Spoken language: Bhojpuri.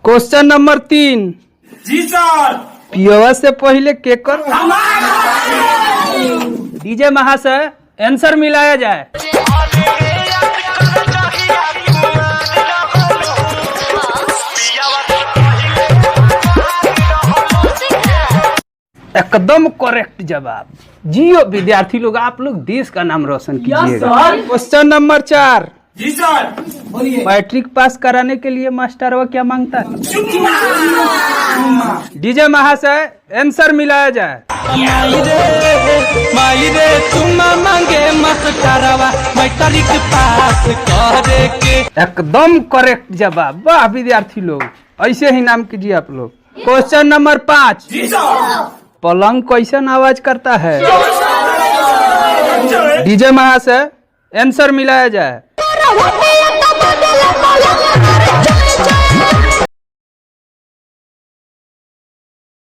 Question number 3। जी सर। पियवा से पहले केकर? डीजे महाशय, आंसर मिलाया जाए। एकदम करेक्ट जवाब। जियो विद्यार्थी लोग, आप लोग देश का नाम रोशन कीजिएगा। Question number 4। जी सर, बोलिए। मैट्रिक पास कराने के लिए मास्टर वो क्या मांगता है? डीजे महाशय, आंसर मिलाया जाए। माई रे चुम्मा मांगे मस्करवा मैट्रिक पास करे के। एकदम करेक्ट जवाब। वाह विद्यार्थी लोग, ऐसे ही नाम कीजिए आप लोग। Question number 5। जी सर। पलंग कैसन आवाज करता है? डीजे महाशय, आंसर मिलाया जाए।